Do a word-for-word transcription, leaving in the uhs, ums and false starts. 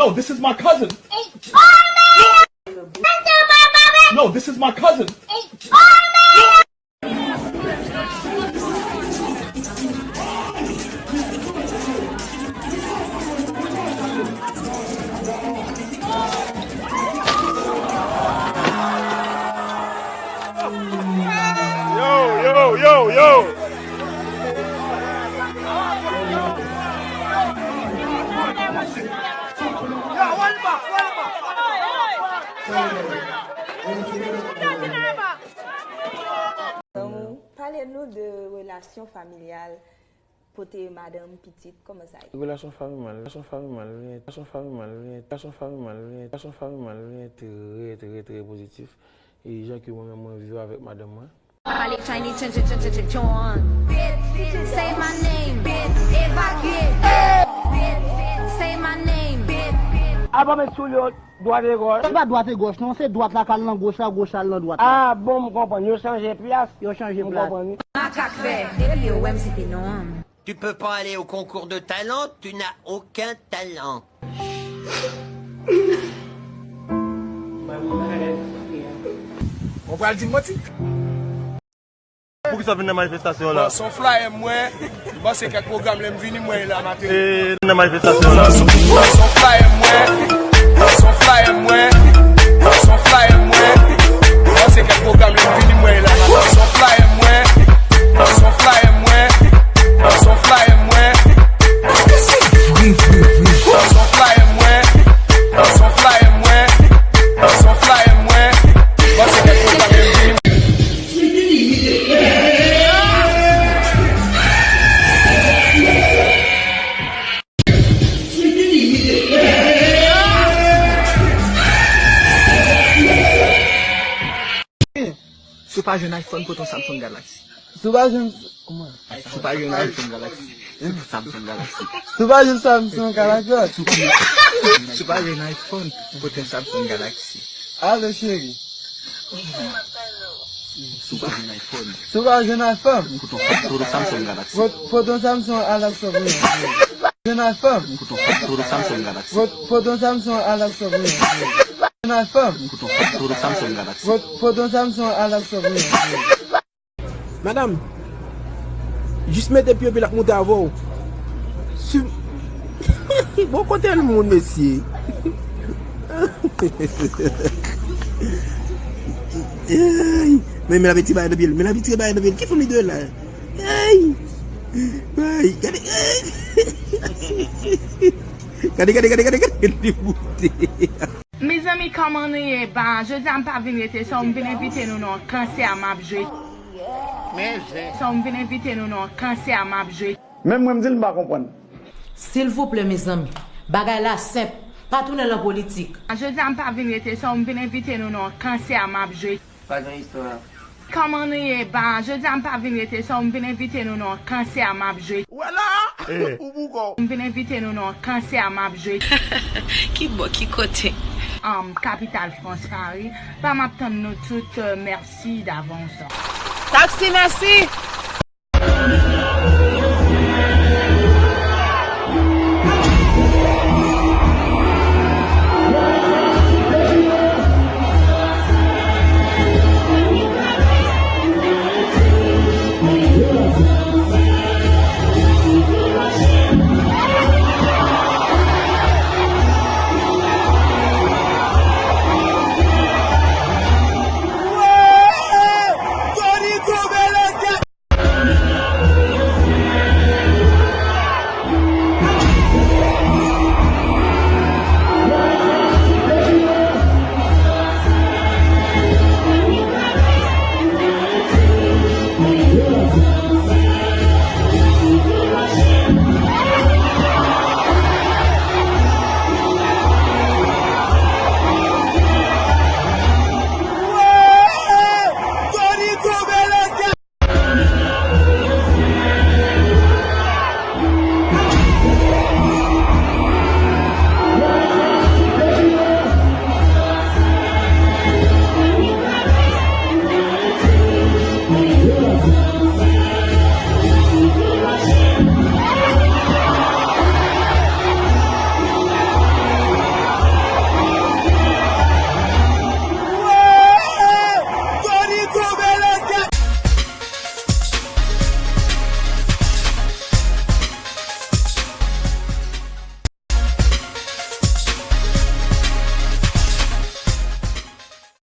Oh, this is my cousin. No, this is my cousin. Yo, yo, yo, yo. Pale nou de relasyon familyal, pote madanm, pitit, kòman sa ye? Relasyon familyal, relasyon familyal li, relasyon familyal li, relasyon familyal li, relasyon familyal li trè, trè, trè pozitif. E jan ke mwen menm mwen viv avèk madanm mwen. Pale Chinese, ch ch ch ch ch John. Say my name, evakye. Say my name. Alfabet sou yo. Dwat e gòch. Se pa dwat e gòch non, se dwat la k al nan goch la, goch la al nan dwat la. Ah bon, m konprann. Yo chanje plas. Yo chanje plas. M konprann wi. Makak vè, depi yo wè m se te non an m. Tu peux pas aller au concours de talent, tu n'as aucun talent. Ou pral di m manti. Poukisa w vin nan manifestasyon an la? Bon, se yon flyer m wè. M panse kèk pwogram lè m vini m wè l la maten. E nan manifestasyon an la? Bon, se yon flyer m wè. Bon, se yon flyer m wè. Bon, se yon flyer m wè. M panse kèk pwogram lè m vini m wè l la maten. Bon, se yon flyer m wè. Bon, se yon flyer m wè. Bon, se yon flyer m wè. Bon, se yon flyer m wè. Bon, se yon flyer m wè. Bon, se yon flyer m wè. M panse kèk pwogram lè m vini m wè l la maten. Si w pa jwenn iPhone, pote yon Samsung Galaxy. Si w pa jwenn. Kòman? Si w pa jwenn iPhone Galaxy. Samsung Galaxy. Si w pa jwenn Samsung Galaxy. Si w pa jwenn iPhone, pote yon Samsung Galaxy. Alo, cheri. Si w pa jwenn iPhone. Si w pa jwenn iPhone. Pote yon Samsung Galaxy. Pote yon Samsung Galaxy pou mwen. Jwenn iPhone. Pote yon Samsung Galaxy. Pote yon Samsung Galaxy pou mwen. Jwenn iPhone. Pote yon Samsung Galaxy. Pote yon Samsung Galaxy pou mwen. Madanm, jis mete pye w epi l ap moute avè w. Si, bon, kote l moun, mesye? Ey, men, men l ap retire bagay nan pye l. Men l ap retire bagay nan pye l. Ki fòm li dwe la? Ey! Ey! Gade, ey! Gade, gade, gade, gade, gade, li moute. Mezanmi, kòman nou ye? Ba, jodi a m pa vin rete, sa w m vin envite nou nan yon konsè m ap jwe. Men zen. Sa w m vin envite nou nan yon konsè m ap jwe. Menm mwen m di l m pa konprann. Silvouplè mezanmi, bagay la senp, pa tounen lan politik. Jodi a m pa vin rete, sa w m vin envite nou nan yon konsè m ap jwe. Pa gen istwa. Kòman nou ye? Ba, jodi a m pa vin rete, sa w m vin envite nou nan yon konsè m ap jwe. Ou wè la? Ou pou kò w. M vin envite nou nan yon konsè m ap jwe. Ki bò, ki kote? Anm, kapital Frans, Pari. Ba, m ap tann nou tout, mèsi davans. Taxi, mèsi!